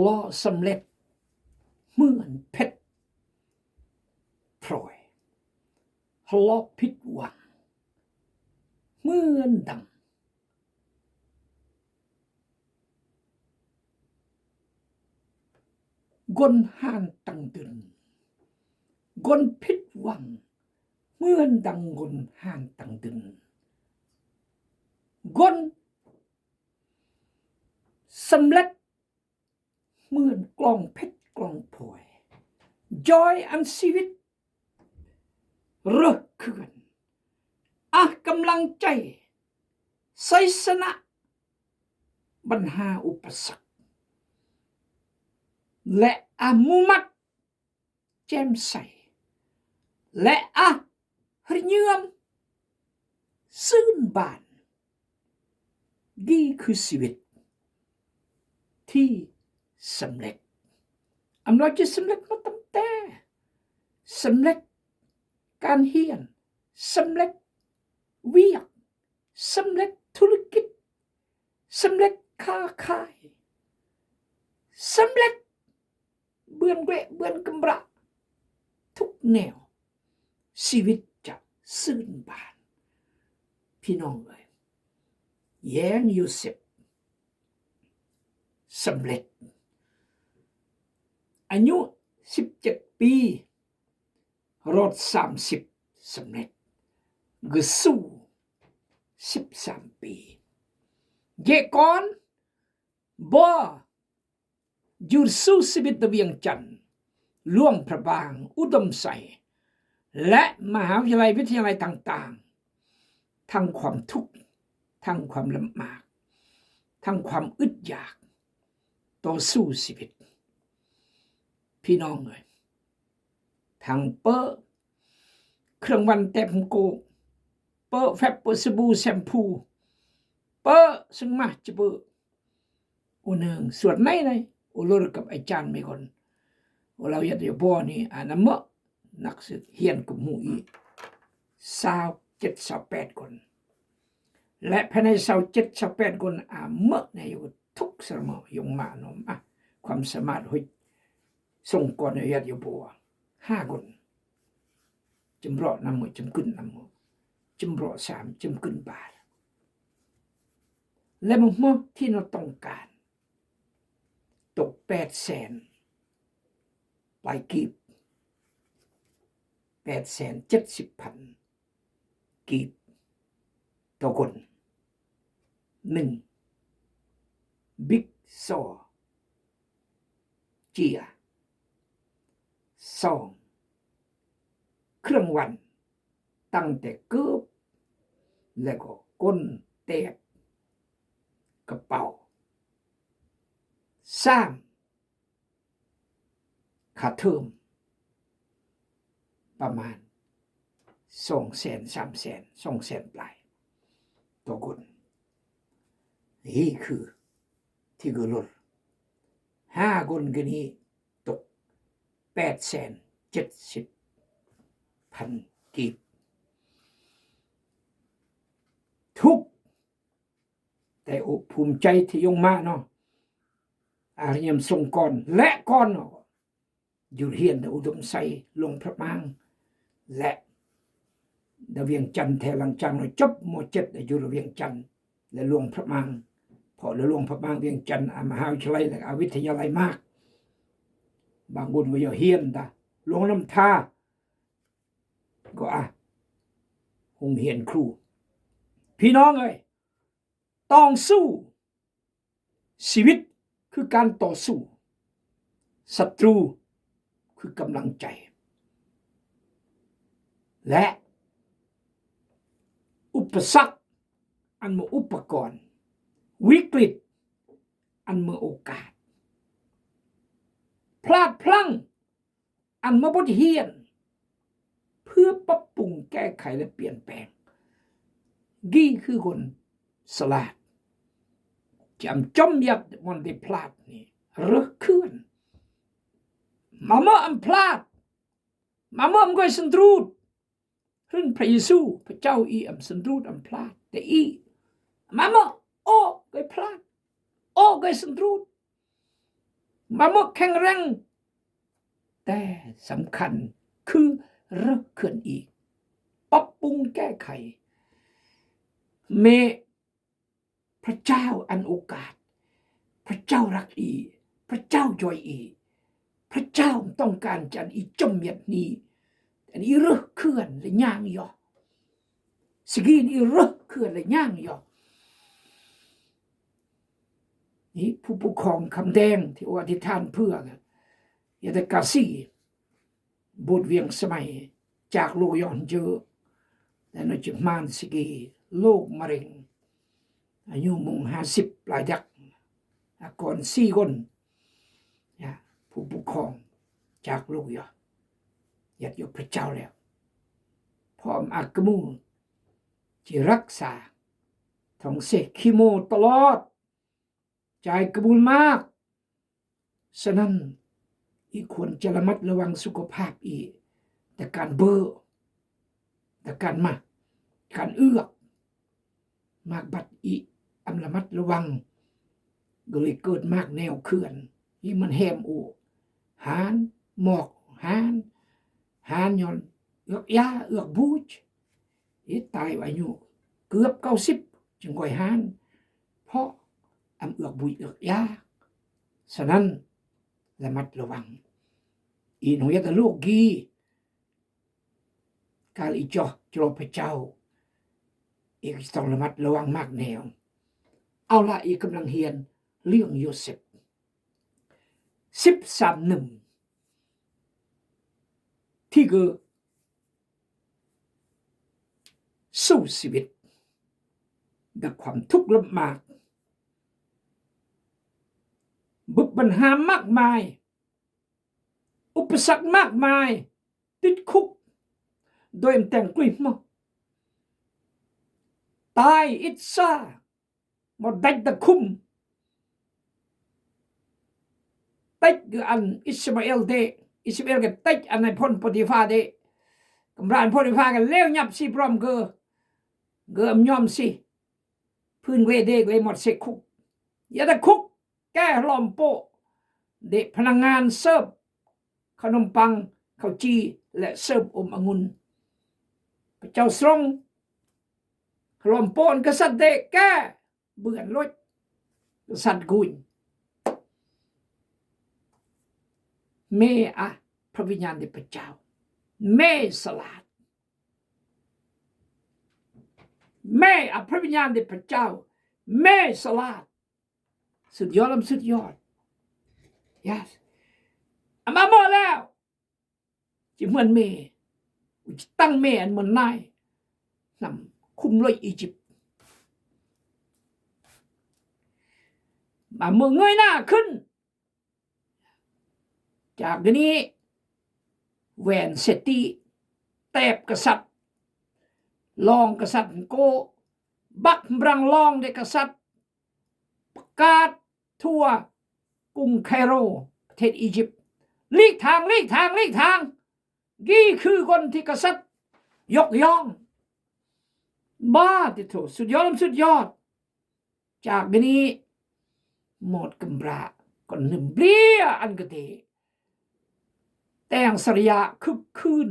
ລະສຳເລັດເໝືອນເພັດພລອຍ ລະຜິດຫວັງເໝືອນດັ່ງ ກົນຮ່ານຕັງດຶນ ກົນຜິດຫວັງເໝືອນດັ່ງກົນຮ່ານຕັງດຶນ ກົນສຳເລັດເໝືອນກອງເພັດກອງພລອຍ ຈອຍອັນຊີວິດເຣີເຂືອນ ອາ ກຳລັງໃຈ ໄຊຊະນະ ບັນຫາອຸປະສັກ ແລະ ອາ ມຸຮັດ ແຈ່ມໃສ ແລະ ອາ ຮະເຍີ້າຊື່ນບານ. ນີ້ຄືຊີວິດທີ່ສຳເລັດ. ອຳລາວຈະສຳເລັດມາຕັ້ງແຕ່ ສຳເລັດການຮຽນ, ສຳເລັດວຽກ, ສຳເລັດທຸລະກິດ, ສຳເລັດຄ້າຂາຍ, ສຳເລັດເບືອນແກະເບືອນກຳບະ ທຸກແນວ ຊີວິດຈະຊື່ນບານ. ພີ່ນ້ອງເອີຍ, ແຍງໂຢເຊັບສຳເລັດ ອາຍຸສິບເຈັດປີ ຮອດສາມສິບ ສຳເລັດ. ກະຊູສິບສາມປີ ເຢກອນ ບໍ່ ຢູ່ສູ້ຊີວິດໃນວຽງຈັນ, ຫຼວງພະບາງ, ອຸດົມໄຊ ແລະ ມະຫາວິທະຍາໄລ, ວິທະຍາໄລຕ່າງໆ, ທັງຄວາມທຸກ, ທັງຄວາມລຳບາກ, ທັງຄວາມອຶດຢາກ, ຕໍ່ສູ້ຊີວິດ. ພີ່ນ້ອງເອີຍ, ທັງເປີ້ ເຄື່ອງວັນແຕ້ມໂກ, ເປີ້ແຟັບ, ເປີ້ສະບູ, ແຊມພູ, ເປີ້ສະໝາຈະເປີ້ ໂອເນີງ ສວດໄນໄນ ໂອລົດກັບອາຈານເມກອນ ໂອລາວຍັດຍາບໍນີ້ ອານຳເມາະ ນັກສຶກຮຽນກັບໝູ່ອີກ ຊາວເຈັດ ຊາວແປດຄົນ ແລະ ພາຍໃນຊາວເຈັດ ຊາວແປດຄົນ ອາເມາະໃນທຸກສະເໝາະ ຢົງມານອມ ອາ ຄວາມສາມາດ ໂອ້ຍ ສົ່ງກ່ອນອາຍັດຍາບໍ ຫ້າຄົນ ຈຳເລາະນຳເໝາະ ຈຳກຶນນຳເໝາະ ຈຳເລາະສາມ ຈຳກຶນບາດ ແລະ ໝົດໝົດທີ່ເຮົາຕ້ອງການ ຕົກແປດແສນປາຍກີບ ແປດແສນເຈັດສິບພັນ ກີບຕໍ່ຄົນ. ໜຶ່ງ ບິກຊໍເຈຍ. ສອງ ເຄື່ອງວັນ ຕັ້ງແຕ່ເກີບ ແລ້ວກໍກົ້ນ ແຕບ ກະເປົາ. ສາມ ຄ່າເທີມປະມານສອງແສນ ສາມແສນ ສອງແສນປາຍຕໍ່ຄົນ. ນີ້ຄືທີ່ກະລົດ ຫ້າຄົນກະນີ້ຕົກແປດແສນເຈັດສິບພັນກີບ. ທຸກ ແຕ່ອົກພູມໃຈທີ່ຍົງມາເນາະ ອາຮຽມຊົງກ່ອນ ແລະ ກ່ອນເນາະ ຢູ່ຮຽນອຸດົມໄຊ ຫຼວງພະບາງ ແລະ ໃນວຽງຈັນ ແທ້ຫຼັງຈາກເຮົາຈົບ ມໍເຈັດ ຢູ່ລະວຽງຈັນ ແລະ ຫຼວງພະບາງ ເພາະລະຫຼວງພະບາງ ວຽງຈັນ ອາ ມະຫາວິທະຍາໄລ ແລະ ອາ ວິທະຍາໄລມາກ ບາງຄົນກໍຢາກຮຽນຕາ ຫຼວງນ້ຳທາ ກໍ ອາ ໂຮງຮຽນຄູ. ພີ່ນ້ອງເອີຍ, ຕ້ອງສູ້. ຊີວິດຄືການຕໍ່ສູ້. ສັດຕູຄືກຳລັງໃຈ ແລະ ອຸປະສັກອັນເໝືອນອຸປະກອນ, ວິກິດອັນເໝືອນໂອກາດ, ພລາດພລັ້ງ ອັນມາບົດຮຽນ ເພື່ອປັບປຸງແກ້ໄຂ ແລະ ປ່ຽນແປງ. ນີ້ຄືຄົນສະຫຼາດ. ຈຳຈອມຍັດ ມັນໄດ້ພລາດນີ້ ເຣີເຂືອນ ມາເມີອຳພລາດ ມາເມີອຳກວຍສັນຕຣູດ. ຮຶນພະເຢຊູ ພະເຈົ້າອີອຳສັນຕຣູດອຳພລາດ ແຕ່ອີມາເມີອໂອກວຍພລາດ ໂອກວຍສັນຕຣູດ. ມາເໝີກແຂງແຮງ, ແຕ່ສຳຄັນຄືເລີ່ມເຄື່ອນອີກ, ປັບປຸງແກ້ໄຂ. ແມ່ພະເຈົ້າອັນໂອກາດ, ພະເຈົ້າຮັກອີ, ພະເຈົ້າຈ່ອຍອີ, ພະເຈົ້າຕ້ອງການຈະອັນອີຈົ່ມຫຍັດນີ້, ອັນອີເລີ່ມເຄື່ອນ ແລະ ຍ່າງຢໍ. ສະກີນອີເລີ່ມເຄື່ອນ ແລະ ຍ່າງຢໍ. ນີ້ຜູ້ປົກຄອງຄຳແດງທີ່ອະທິຖານເພື່ອ ຢາດກາຊີ ໂບດວຽງສະໄໝ ຈາກໂລກຍ້ອນເຈີ ແລະ ນອຍຈິມມານສະກີ ໂລກມະເຮັງ ອາຍຸມຸງຫ້າສິບປາຍດັກ ອາກອນສີ່ຄົນ ນະ ຜູ້ປົກຄອງຈາກໂລກຍ້ອນ ຢາດຍົກພະເຈົ້າແລ້ວ ພ້ອມອາກະມູ ທີ່ຮັກສາ ຕ້ອງເສກຄີໂມຕະຫຼອດ ຈ່າຍກະມູນມາກ. ສະນັ້ນ ອີຄວນຈະລະມັດລະວັງສຸຂະພາບອີ ແຕ່ການເບີ ແຕ່ການມາກ ການເອືອກ ມາກບັດອີອຳລະມັດລະວັງ ກໍເລີຍເກີດມາກແນວເຂື່ອນ ທີ່ມັນແຮມໂອ ຫານ ໝອກຫານ ຫານຍ້ອນເອືອກຢາ ເອືອກບູດ ເຮັດຕາຍອາຍຸເກືອບເກົ້າສິບຈຶ່ງຄ່ອຍຫານ ເພາະອຳເອືອກບູດເອືອກຢາ. ສະນັ້ນ ລະມັດລະວັງ ອີໂນຍະຕະໂລກີ ກາລະອິຈອ ຈະໂລພະເຈົ້າ ອີກຕ້ອງລະມັດລະວັງມາກແນວ. ເອົາລະ ອີກຳລັງຮຽນເລື່ອງໂຍເຊັບ ສິບສາມໜຶ່ງ ທີ່ຄື ສູ້ຊີວິດດ້ວຍຄວາມທຸກລຳບາກ ບຶດບັນຫາມາກມາຍ ອຸປະສັກມາກມາຍ ຕິດຄຸກໂດຍແຕ່ງກລຸຍມາ ຕາຍອິດສາ ບໍ່ໄດ້ຕະຄຸມ ຕິດຄືອັນອິດສະມາເອລເດ ອິດສະມາເອລກໍຕິດອັນນາຍພົນໂປຕິຟາເດ ກຳລານໂປຕິຟາກໍເລວຫຍັບຊີພ້ອມເກີ ເກີອຳຍອມຊີ ພື້ນເວເດກໍເລີຍໝົດເສກຄຸກ ຢ່າຕະຄຸກ ແກ່ຫຼອມໂປະເດ ພະນັກງານເສີບ ຂະໜົມປັງ ເຂົ້າຈີ່ ແລະ ເສີບອົມອະງຸ່ນ ພະເຈົ້າຊົງ ຮວມໂປນກະສັດເດ ແກ່ເບືອນລົດກະສັດກຸຍ ແມ່ອະ ພະວິນຍານເດ ພະເຈົ້າ ແມ່ສະຫຼາດ ແມ່ອະ ພະວິນຍານເດ ພະເຈົ້າ ແມ່ສະຫຼາດ ສຸດຍອດລຳສຸດຍອດ yes ອາມາເມີແລ້ວ ຈິເໝືອນແມ່ ອຸຈະຕັ້ງແມ່ອັນເໝືອນນາຍ ນຳຄຸມລວຍອີຢິບ ມາເມີເງີຍໜ້າຂຶ້ນ ຈາກດຽວນີ້ ແຫວນເສດຕີ ແຕບກະສັດ ລອງກະສັດໂກ ບັກບຣັງລອງເດກະສັດ ປະກາດທົ່ວກຸງໄຄໂຣ ປະເທດອີຢິບ ຫຼີກທາງ ຫຼີກທາງ ຫຼີກທາງ ນີ້ຄືຄົນທີ່ກະສັດຍົກຍ້ອງ ບາດຕິໂທ ສຸດຍອດ ສຸດຍອດ ຈາກນີ້ ໝົດກຳບຣາ ກໍໜຶ່ມເບຍອັນກະເຕ ແຕ່ງສະລິຍະຄຶກຄື້ນ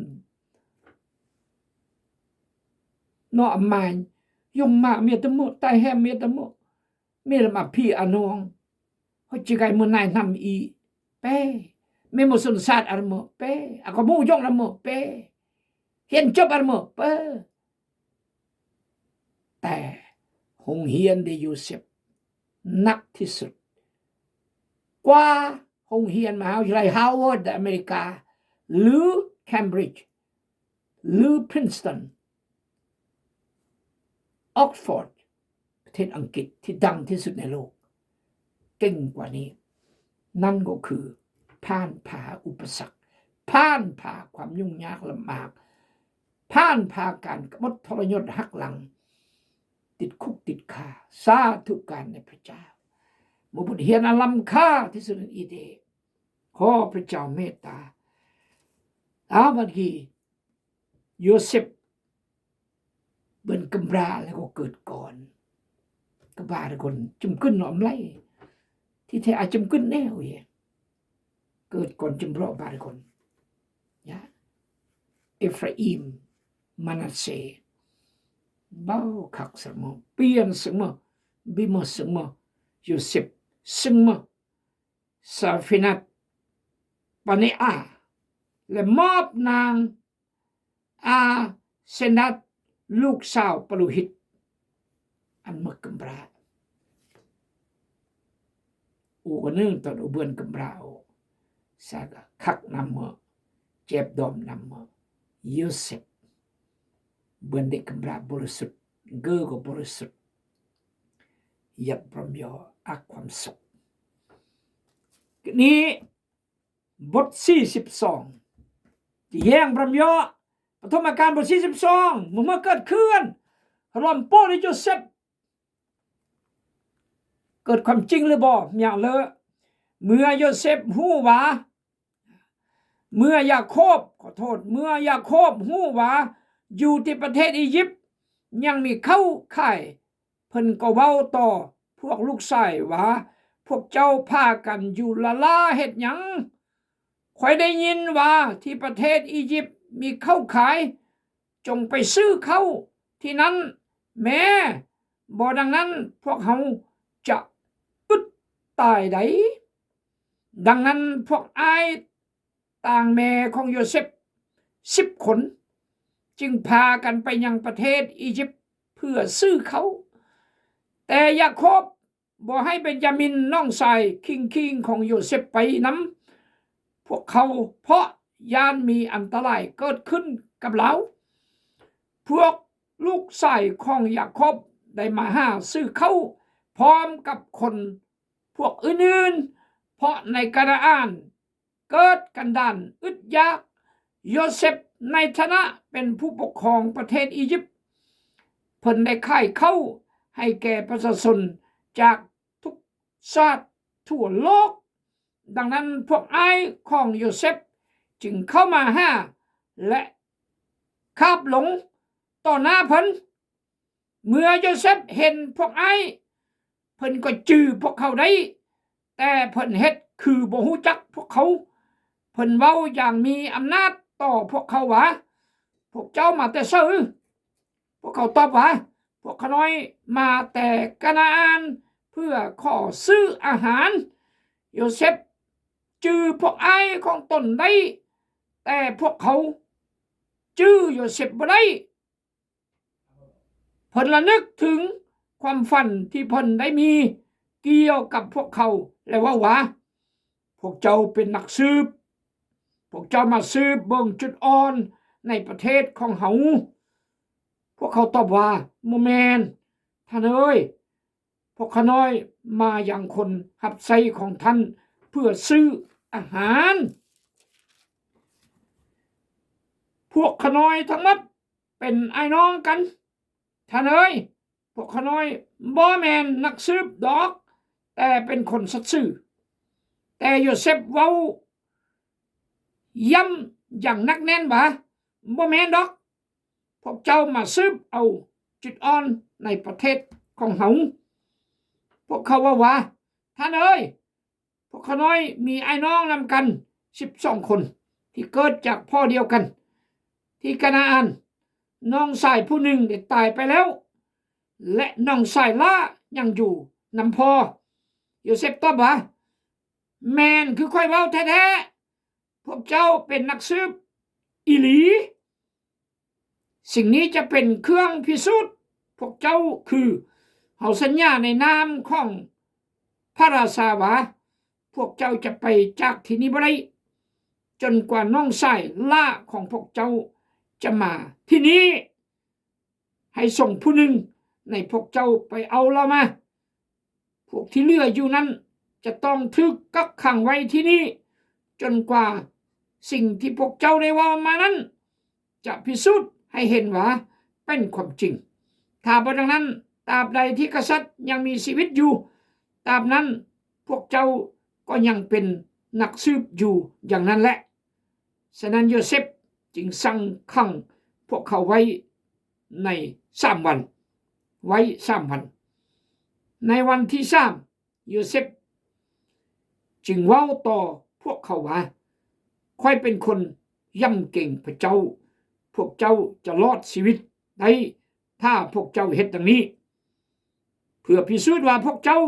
ເນາະ ອຳມາຍຍົງມາເມຕະໂມ ຕາຍແຮມເມຕະໂມ ເມລະມາພີອານອງ ເຮົາຈິໄກເມືອນາຍນຳອີເປ ເມໂມຊົນຊາດອາລະເມີເປ ອາກະມູຍົງອາລະເມີເປ ຮຽນຈົບອາລະເມີເປ ແຕ່ໂຮງຮຽນເດໂຢເຊັບໜັກທີ່ສຸດກວ່າໂຮງຮຽນມະຫາວິທະຍາໄລຮາວເວີດໃນອາເມລິກາ ຫຼື ເຄມບຣິດ ຫຼື ພຣິນສຕັນ ອອກຟອດ ປະເທດອັງກິດທີ່ດັງທີ່ສຸດໃນໂລກ ເກັ່ງກວ່ານີ້ ນັ້ນກໍຄືຜ່ານຜ່າອຸປະສັກ ຜ່ານຜ່າຄວາມຫຍຸ້ງຍາກລຳບາກ ຜ່ານຜ່າການກະບົດທໍລະຍົດຫັກຫຼັງ ຕິດຄຸກຕິດຄາ ສາທຸການໃນພະເຈົ້າ ໝູ່ບົດຮຽນອັນລ້ຳຄ່າທີ່ສຸດໃນອີເດ ຂໍພະເຈົ້າເມດຕາ ອາ ບັດນີ້ ໂຢເຊັບເປັນກຳພ້າແລ້ວກໍເກີດກ່ອນ ກຳພ້າທຸກຄົນຈຳກຶນເນາະ ອຳໄລ ທີ່ແທ້ອາຈຳກຶນແນວເອ ເກີດກ່ອນຈຳເພາະບາງຄົນ ຍາ ເອຟຣາອິມ ມານາເຊ ເວົ້າຄັກສະເໝີ ປ່ຽນສະເໝີ ບິເມີສະເໝີ ໂຢເຊັບ ສະເໝີ ຊາຟີນັດ ປາເນອາ ແລະ ມອບນາງ ອາເຊນດັດ ລູກສາວປະໂລຫິດ ອັນເໝີກຳພ້າ ໂອກະເນີງຕອນໂອເບືອນກຳພ້າ ໂອສາກະຄັກນຳເໝີ ເຈັບດອມນຳເໝີ ໂຢເຊັບ ເບືອນເດັກກຳພ້າບໍລິສຸດ ເກີກໍບໍລິສຸດ ຍັບຣຳຍໍອາກຄວາມສຸກ ນີ້ ບົດສີ່ສິບສອງ ທີ່ແຍງບຣຳຍໍ ປະຖົມມະການບົດສີ່ສິບສອງ ເມື່ອເກີດຂຶ້ນ ຮອມໂປດໃຫ້ໂຢເຊັບ ເກີດຄວາມຈິງຫຼືບໍ່? ມຽງເລີ ເມື່ອໂຢເຊັບຮູ້ວ່າ ເມື່ອຢາໂຄບ ຂໍໂທດ ເມື່ອຢາໂຄບຮູ້ວ່າ ຢູ່ທີ່ປະເທດອີຢິບ ຍັງມີເຂົ້າຂາຍ ເພິ່ນກໍເວົ້າຕໍ່ພວກລູກຊາຍວ່າ ພວກເຈົ້າພາກັນຢູ່ລ້າໆເຮັດຫຍັງ? ຂ້ອຍໄດ້ຍິນວ່າທີ່ປະເທດອີຢິບມີເຂົ້າຂາຍ, ຈົ່ງໄປຊື້ເຂົ້າທີ່ນັ້ນແມ້, ບໍ່ດັ່ງນັ້ນພວກເຮົາຈະອຶດຕາຍໃດ໋. ດັ່ງນັ້ນພວກອ້າຍ ຕ່າງແມ່ຂອງໂຢເຊັບສິບຄົນ ຈຶ່ງພາກັນໄປຍັງປະເທດອີຢິບເພື່ອຊື້ເຂົ້າ. ແຕ່ຢາໂຄບບໍ່ໃຫ້ເບັນຢາມິນນ້ອງຊາຍຄີງໆຂອງໂຢເຊັບໄປນຳພວກເຂົາ, ເພາະຢ້ານມີອັນຕະລາຍເກີດຂຶ້ນກັບລາວ. ພວກລູກຊາຍຂອງຢາໂຄບໄດ້ມາຫາຊື້ເຂົ້າພ້ອມກັບຄົນພວກອື່ນໆ, ເພາະໃນການາອານ ເກີດກັນດານອຶດຢາກ. ໂຢເຊັບໃນຖານະເປັນຜູ້ປົກຄອງປະເທດອີຢິບ, ເພິ່ນໄດ້ຂາຍເຂົ້າໃຫ້ແກ່ປະຊາຊົນຈາກທຸກຊາດທົ່ວໂລກ. ດັ່ງນັ້ນພວກອ້າຍຂອງໂຢເຊັບຈຶ່ງເຂົ້າມາຫາ ແລະ ຄາບລົງຕໍ່ໜ້າເພິ່ນ. ເມື່ອໂຢເຊັບເຫັນພວກອ້າຍ, ເພິ່ນກໍຈື່ພວກເຂົາໄດ້, ແຕ່ເພິ່ນເຮັດຄືບໍ່ຮູ້ຈັກພວກເຂົາ. ເພິ່ນເວົ້າຢ່າງມີອຳນາດຕໍ່ພວກເຂົາວ່າ, ພວກເຈົ້າມາແຕ່ໃສ? ພວກເຂົາຕອບວ່າ, ພວກຂ້ານ້ອຍມາແຕ່ການາອານເພື່ອຂໍຊື້ອາຫານ. ໂຢເຊັບຈື່ພວກອ້າຍຂອງຕົນໄດ້, ແຕ່ພວກເຂົາຈື່ໂຢເຊັບບໍ່ໄດ້. ເພິ່ນລະນຶກເຖິງຄວາມຝັນທີ່ເພິ່ນໄດ້ມີກ່ຽວກັບພວກເຂົາ ແລະ ເວົ້າວ່າ, ພວກເຈົ້າເປັນນັກສືບ, ພວກເຈົ້າມາສືບເບິ່ງຈຸດອ່ອນໃນປະເທດຂອງເຮົາ. ພວກເຂົາຕອບວ່າ, ບໍ່ແມ່ນ, ທ່ານເອີຍ, ພວກຂ້ານ້ອຍມາຍັງຄົນຮັບໃຊ້ຂອງທ່ານເພື່ອຊື້ອາຫານ. ພວກຂ້ານ້ອຍທັງໝົດ ເປັນອ້າຍນ້ອງກັນ. ທ່ານເອີຍ, ພວກຂ້ານ້ອຍບໍ່ແມ່ນນັກສືບດອກ, ແຕ່ເປັນຄົນສັດຊື່. ແຕ່ໂຢເຊັບເວົ້າຢ້ຳຢ່າງໜັກແໜ້ນວ່າ, ບໍ່ແມ່ນດອກ, ພວກເຈົ້າມາສືບເອົາຈຸດອ່ອນໃນປະເທດຂອງເຮົາ. ພວກເຂົາເວົ້າວ່າ, ທ່ານເອີຍ, ພວກຂ້ານ້ອຍມີອ້າຍນ້ອງນຳກັນສິບສອງຄົນ ທີ່ເກີດຈາກພໍ່ດຽວກັນທີ່ການາອານ. ນ້ອງຊາຍຜູ້ໜຶ່ງໄດ້ຕາຍໄປແລ້ວ ແລະ ນ້ອງຊາຍຫຼ້າຍັງຢູ່ນຳພໍ່. ໂຢເຊັບຕອບວ່າ, ແມ່ນຄືຂ້ອຍເວົ້າແທ້ໆ, ພວກເຈົ້າເປັນນັກສືບອີ່ຫຼີ. ສິ່ງນີ້ຈະເປັນເຄື່ອງພິສູດພວກເຈົ້າ, ຄືເຮົາສັນຍາໃນນາມຂອງພະລາຊາວ່າ, ພວກເຈົ້າຈະໄປຈາກທີ່ນີ້ບໍ່ໄດ້, ຈົນກວ່ານ້ອງຊາຍຫຼ້າຂອງພວກເຈົ້າຈະມາທີ່ນີ້. ໃຫ້ສົ່ງຜູ້ໜຶ່ງໃນພວກເຈົ້າໄປເອົາລາວມາ. ພວກທີ່ເຫຼືອຢູ່ນັ້ນຈະຕ້ອງຖືກກັກຂັງໄວ້ທີ່ນີ້, ຈົນກວ່າສິ່ງທີ່ພວກເຈົ້າໄດ້ເວົ້າມານັ້ນຈະພິສູດໃຫ້ເຫັນວ່າເປັນຄວາມຈິງ. ຖ້າບໍ່ດັ່ງນັ້ນ, ຕາບໃດທີ່ກະສັດຍັງມີຊີວິດຢູ່, ຕາບນັ້ນພວກເຈົ້າກໍຍັງເປັນນັກສືບຢູ່ຢ່າງນັ້ນແຫຼະ. ສະນັ້ນໂຢເຊັບຈຶ່ງສັ່ງຂັງພວກເຂົາໄວ້ໃນສາມວັນ, ໄວ້ສາມວັນ. ໃນວັນທີສາມ ໂຢເຊັບຈຶ່ງເວົ້າຕໍ່ ພວກເຂົາວ່າ, ຂ້ອຍເປັນຄົນຢຳເກງພະເຈົ້າ, ພວກເຈົ້າຈະລອດຊີວິດໄດ້ ຖ້າພວກເຈົ້າເຮັດດັ່ງນີ້. ເພື່ອພິສູດວ່າພວກເຈົ້າ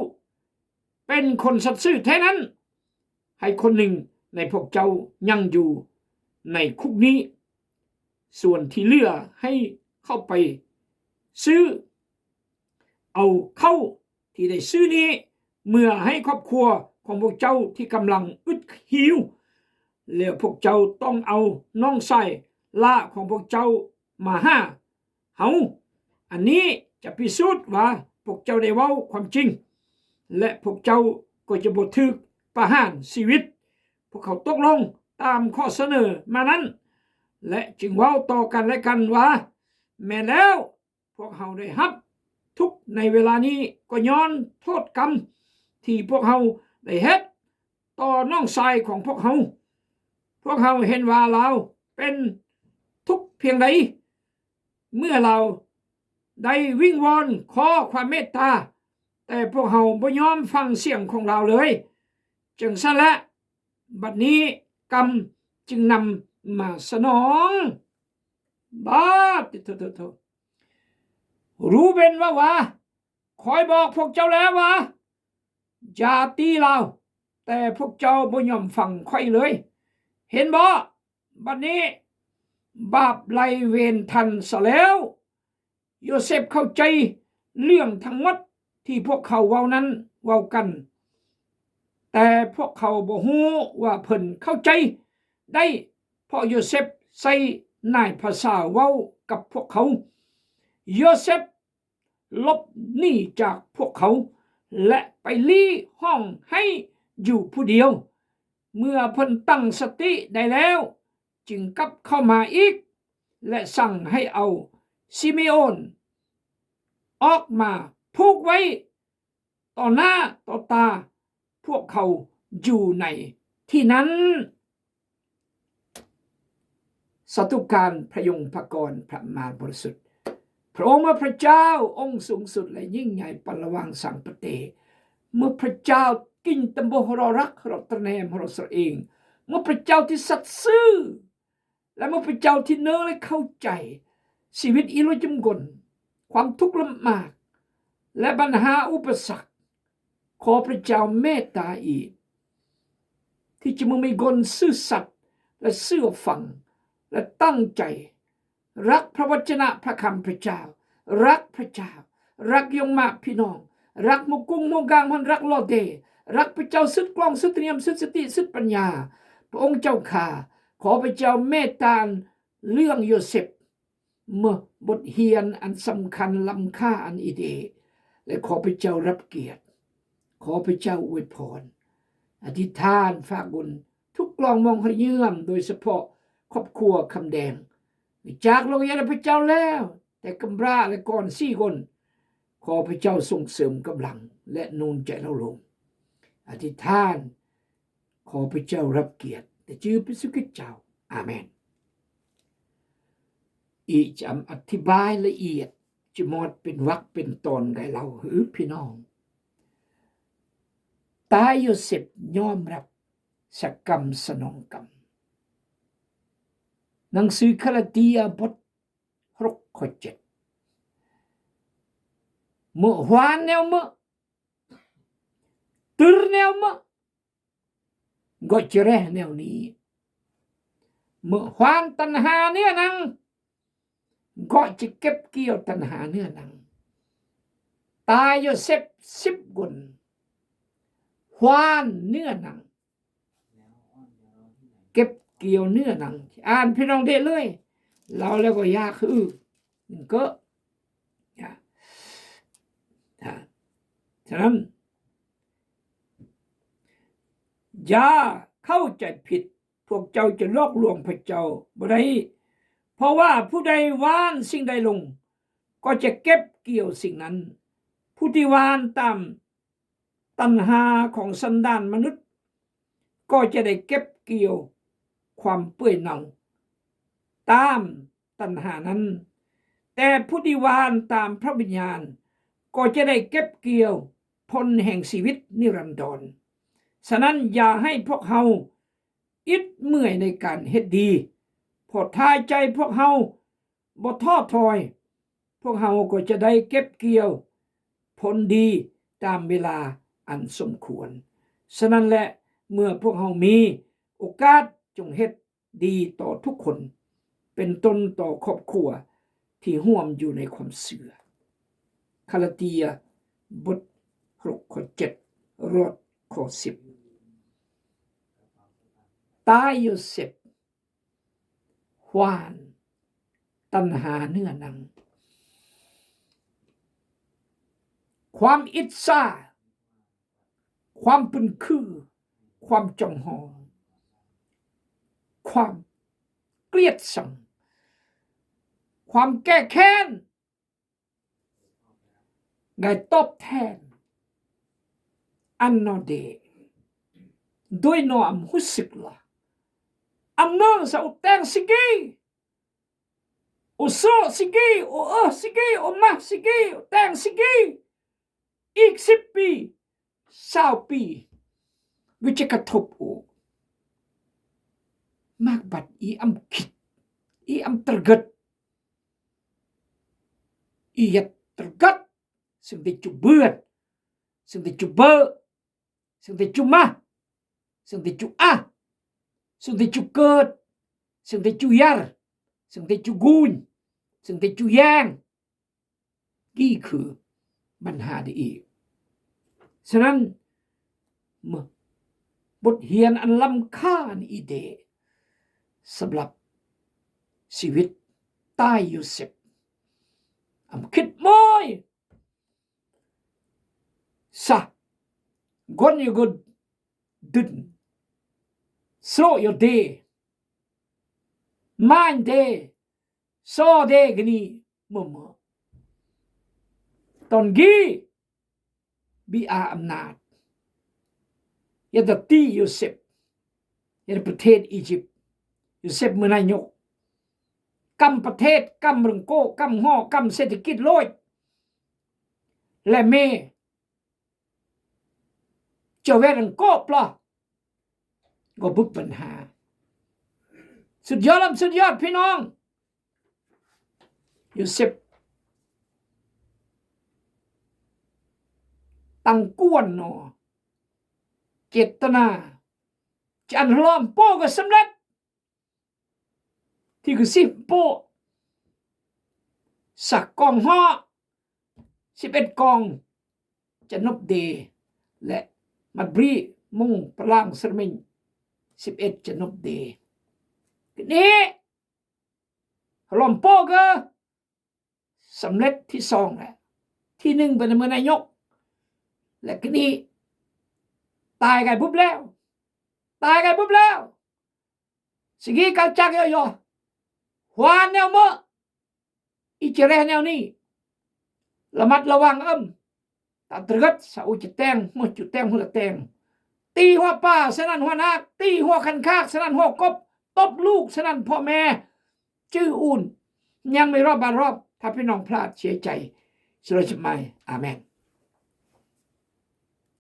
ເປັນຄົນສັດຊື່ແທ້ນັ້ນ, ໃຫ້ຄົນໜຶ່ງໃນພວກເຈົ້າຍັງຢູ່ໃນຄຸກນີ້, ສ່ວນທີ່ເຫຼືອໃຫ້ເຂົ້າໄປຊື້ເອົາເຂົ້າທີ່ໄດ້ຊື້ນີ້ ເມືອໃຫ້ຄອບຄົວຂອງພວກເຈົ້າທີ່ກຳລັງອຶດຫິວ, ແລ້ວພວກເຈົ້າຕ້ອງເອົານ້ອງຊາຍຫຼ້າຂອງພວກເຈົ້າມາຫາເຮົາ. ອັນນີ້ຈະພິສູດວ່າພວກເຈົ້າໄດ້ເວົ້າຄວາມຈິງ, ແລະ ພວກເຈົ້າກໍຈະບໍ່ຖືກປະຫານຊີວິດ. ພວກເຂົາຕົກລົງຕາມຂໍ້ສະເໜີມານັ້ນ ແລະ ຈຶ່ງເວົ້າຕໍ່ກັນແລະກັນວ່າ, ແມ່ນແລ້ວ, ພວກເຮົາໄດ້ຮັບທຸກໃນເວລານີ້ ກໍຍ້ອນໂທດກຳທີ່ພວກເຮົາໄດ້ເຮັດຕໍ່ນ້ອງຊາຍຂອງພວກເຮົາ. ພວກເຮົາເຫັນວ່າລາວເປັນທຸກພຽງໃດ ເມື່ອລາວໄດ້ວິງວອນຂໍຄວາມເມດຕາ, ແຕ່ພວກເຮົາບໍ່ຍອມຟັງສຽງຂອງລາວເລີຍ. ຈັ່ງຊັ້ນແຫຼະ, ບັດນີ້ກຳຈຶ່ງນຳມາສະໜອງ. ບາດຕິໂທໂທໂທ. ຣູເບນເວົ້າວ່າ, ຂ້ອຍບອກພວກເຈົ້າແລ້ວວ່າ ຢ່າຕີລາວ, ແຕ່ພວກເຈົ້າບໍ່ຍອມຟັງຂ້ອຍເລີຍ. ເຫັນບໍ່? ບັດນີ້ບາບໄລ່ເວນທ່ານຊະແລ້ວ. ໂຍເຊບເຂົ້າໃຈເລື່ອງທັງໝົດທີ່ພວກເຂົາເວົ້ານັ້ນເວົ້າກັນ, ແຕ່ພວກເຂົາບໍ່ຮູ້ວ່າເພິ່ນເຂົ້າໃຈໄດ້, ເພາະໂຍເຊບໃຊ້ນາຍພາສາເວົ້າກັບພວກເຂົາ. ໂຍເຊບຫຼົບໜີຈາກພວກເຂົາ ແລະ ໄປຫຼີ້ຫ້ອງໃຫ້ຢູ່ຜູ້ດຽວ. ເມື່ອເພິ່ນຕັ້ງສະຕິໄດ້ແລ້ວ, ຈຶ່ງກັບເຂົ້າມາອີກ ແລະ ສັ່ງໃຫ້ເອົາຊິເມໂອນອອກມາຜູກໄວ້ຕໍ່ໜ້າຕໍ່ຕາພວກເຂົາຢູ່ໃນທີ່ນັ້ນ. ສາທຸການພະຍົງພະກອນພະມານບໍລິສຸດ. ພະອົງເມື່ອພະເຈົ້າອົງສູງສຸດ ແລະ ຍິ່ງໃຫຍ່ ປັນລະຫວ່າງສັງປະເຕ. ເມື່ອພະເຈົ້າກິນຕຳບົຮໍຣັກ ຮໍຕະແນມ ຮໍສະເອງ, ເມື່ອພະເຈົ້າທີ່ສັດຊື່ ແລະ ເມື່ອພະເຈົ້າທີ່ເນີ ແລະ ເຂົ້າໃຈຊີວິດອີໂລຈິມກົນ, ຄວາມທຸກລຳບາກ ແລະ ບັນຫາອຸປະສັກ, ຂໍພະເຈົ້າເມດຕາອີກ ທີ່ຈະມາມີຄົນຊື່ສັດ ແລະ ເຊື່ອຟັງ ແລະ ຕັ້ງໃຈຮັກພະວັດຈະນະພະຄຳພະເຈົ້າ, ຮັກພະເຈົ້າ, ຮັກຍອງມະພີ່ນ້ອງ, ຮັກໝູ່ກຸ້ງໝູ່ກາງ, ຮັກລໍເດ, ຮັກພະເຈົ້າສຸດກວ້າງ, ສຸດທະນຽມ, ສຸດສະຕິ, ສຸດປັນຍາ. ພະອົງເຈົ້າຂ້າ, ຂໍພະເຈົ້າເມດຕາເລື່ອງໂຍເຊັບ, ເມື່ອບົດຮຽນອັນສຳຄັນລ້ຳຄ່າອັນອີ່ດີ, ແລະ ຂໍພະເຈົ້າຮັບກຽດ, ຂໍພະເຈົ້າອວຍພອນ, ອະທິຖານຝາກບຸນທຸກກອງມອງຂະເຍືອມ, ໂດຍສະເພາະຄອບຄົວຄຳແດງ, ຈາກໂລກນີ້ຈາກພະເຈົ້າແລ້ວ, ແຕ່ກຳພ້າ ແລະ ກ່ອນສີ່ຄົນ, ຂໍພະເຈົ້າສົ່ງເສີມກຳລັງ ແລະ ໜູນໃຈເລົ່າລົງ. ອະທິຖານ, ຂໍພະເຈົ້າຮັບກຽດ, ໃນຊື່ພະເຢຊູຄຣິດເຈົ້າ. ອາເມນ. ອີຈະອະທິບາຍລະອຽດ, ຈະໝົດເປັນວັກເປັນຕອນໃຫ້ເລົ່າ, ເອີ ພີ່ນ້ອງ. ຕາໂຍເຊັບຍອມຮັບຊະກຳສະໜອງກຳ. ໜັງສືກາລາເຕຍ ບົດຫົກ ຂໍ້ເຈັດ. ເມື່ອຫວານແນວເມື່ອ, ຕື່ນແນວເມື່ອ, ກໍຈະແລແນວນີ້. ເມື່ອຫວານຕັນຫາເນື້ອໜັງ, ກໍຈະເກັບກ່ຽວຕັນຫາເນື້ອໜັງ. ຕາໂຍເຊັບສິບຄົນ, ຫວານເນື້ອໜັງ, ເກັບກ່ຽວເນື້ອໜັງ. ອ່ານພີ່ນ້ອງເດເລີຍ, ເລົ່າແລ້ວກໍຢາກຄື ມັນກໍ ນະ. ສະນັ້ນ ຢ່າເຂົ້າໃຈຜິດ, ພວກເຈົ້າຈະຫຼອກລວງພະເຈົ້າບໍ່ໄດ້, ເພາະວ່າຜູ້ໃດຫວ່ານສິ່ງໃດລົງ, ກໍຈະເກັບກ່ຽວສິ່ງນັ້ນ. ຜູ້ທີ່ຫວ່ານຕາມຕັນຫາຂອງສັນດານມະນຸດ, ກໍຈະໄດ້ເກັບກ່ຽວຄວາມເປື່ອຍເນົ່າຕາມ ຕັນຫານັ້ນ, ແຕ່ຜູ້ທີ່ຫວ່ານຕາມພະວິນຍານ ກໍຈະໄດ້ເກັບກ່ຽວຜົນແຫ່ງຊີວິດນິລັນດອນ. ສະນັ້ນ ຢ່າໃຫ້ພວກເຮົາ ອິດເມື່ອຍໃນການເຮັດດີ, ເພາະຖ້າໃຈພວກເຮົາບໍ່ທໍ້ຖອຍ, ພວກເຮົາກໍຈະໄດ້ເກັບກ່ຽວຜົນດີຕາມເວລາອັນສົມຄວນ. ສະນັ້ນແຫຼະ, ເມື່ອພວກເຮົາມີໂອກາດ, ຈົ່ງເຮັດດີຕໍ່ທຸກຄົນ, ເປັນຕົ້ນຕໍ່ຄອບຄົວທີ່ຮ່ວມຢູ່ໃນຄວາມເຊື່ອ. ກາລາເຕຍ ບົດຫົກ ຂໍ້ເຈັດ ຮອດຂໍ້ສິບ. ຕາໂຢເຊັບ ຫວ່ານຕັນຫາເນື້ອໜັງ, ຄວາມອິດສາ, ຄວາມປຶ້ນຄື, ຄວາມຈອງຫອງ, ຄວາມກລຽດຊັງ, ຄວາມແກ້ແຄ້ນ, ໄດ້ຕອບແທນອັນນອເດ ດ້ວຍນ້ຳຮູ້ສຶກລະ ອຳເນີສາອຸແຕງຊິກີ ໂອໂຊຊິກີ ໂອເອີຊິກີ ໂອມາຊິກີ ແຕງຊິກີ ອີກສິບປີ ຊາວປີ ວິຈະກະທົບໂອ ມາກບັດອີອຳຄິດ ອີອຳຕະກຶດ ອີຍັດຕະກັດ ເຊິ່ງໄດ້ຈຸເບືອດ ເຊິ່ງໄດ້ຈຸເບີ ເຊິ່ງໄດ້ຈຸມາ ເຊິ່ງໄດ້ຈຸອາ ເຊິ່ງໄດ້ຈຸເກີດ ເຊິ່ງໄດ້ຈຸຢາຣ ເຊິ່ງໄດ້ຈຸກູນ ເຊິ່ງໄດ້ຈຸແຍງ ນີ້ຄືບັນຫາໄດ້ອີກ. ສະນັ້ນ ບົດຮຽນອັນລ້ຳຄ່ານີ້ເດ ສຳລັບຊີວິດຕາໂຢເຊັບ ອຳຄິດໂມຍ ສະ ກອນຍະກຸດ ດຶນ ສະໂລຍເດ ມານເດ ຊໍເດກະນີ ເມື່ອເມື່ອ ຕອນກີ ບີອາອຳນາດ ຢາກຕະຕີໂຢເຊັບ ຢາກປະເທດອີຢິບ ໂຢເຊັບເມືອນາຍົກ ກຳປະເທດ ກຳເລື່ອງໂກ ກຳຫໍ ກຳເສດຖະກິດໂລຍ ແລະ ເມ ຈະແວດອັງໂກປລະ ກໍບຸກບັນຫາ ສຸດຍອດລຳ ສຸດຍອດພີ່ນ້ອງ ໂຢເຊັບ ຕັ້ງກວນນໍ ເຈດຕະນາ ຈະອັນລອມໂປກໍສຳເລັດ ທີ່ຄືຊິບໂປ ສາກອງຫໍ ສິບເອັດກອງ ຈະນົບເດ ແລະ ມັດບຣີ ມຸງປະລາງສະເຣມິງ ສິບເອັດ ຈະນົບເດ ນີ້ ລອມໂປກໍສຳເລັດທີສອງແຫຼະ ທີໜຶ່ງເປັນເມືອນາຍົກ ແລະ ກະນີ້ ຕາຍກາຍບຸບແລ້ວ ຕາຍກາຍບຸບແລ້ວ ຊິກີກາຈັກຍໍ່ໆ ຫວານແນວເໝີ ອີຈະແລແນວນີ້ ລະມັດລະວັງເອີ້ມ ຕາຕະເກີດ ສາອຸຈະແຕງ ຫົວຈຸແຕງ ຫົວລະແຕງ ຕີຫົວປາ ສະນັ້ນຫົວນາກ ຕີຫົວຄັນຄາກ ສະນັ້ນຫົວກົບ ຕົບລູກ ສະນັ້ນພໍ່ແມ່ ຈື່ອຸ່ນ ຍັງມີຮອບບາດຮອບ ຖ້າພີ່ນ້ອງພລາດເສຍໃຈ ສະລອຍສະໄໝ ອາແມນ.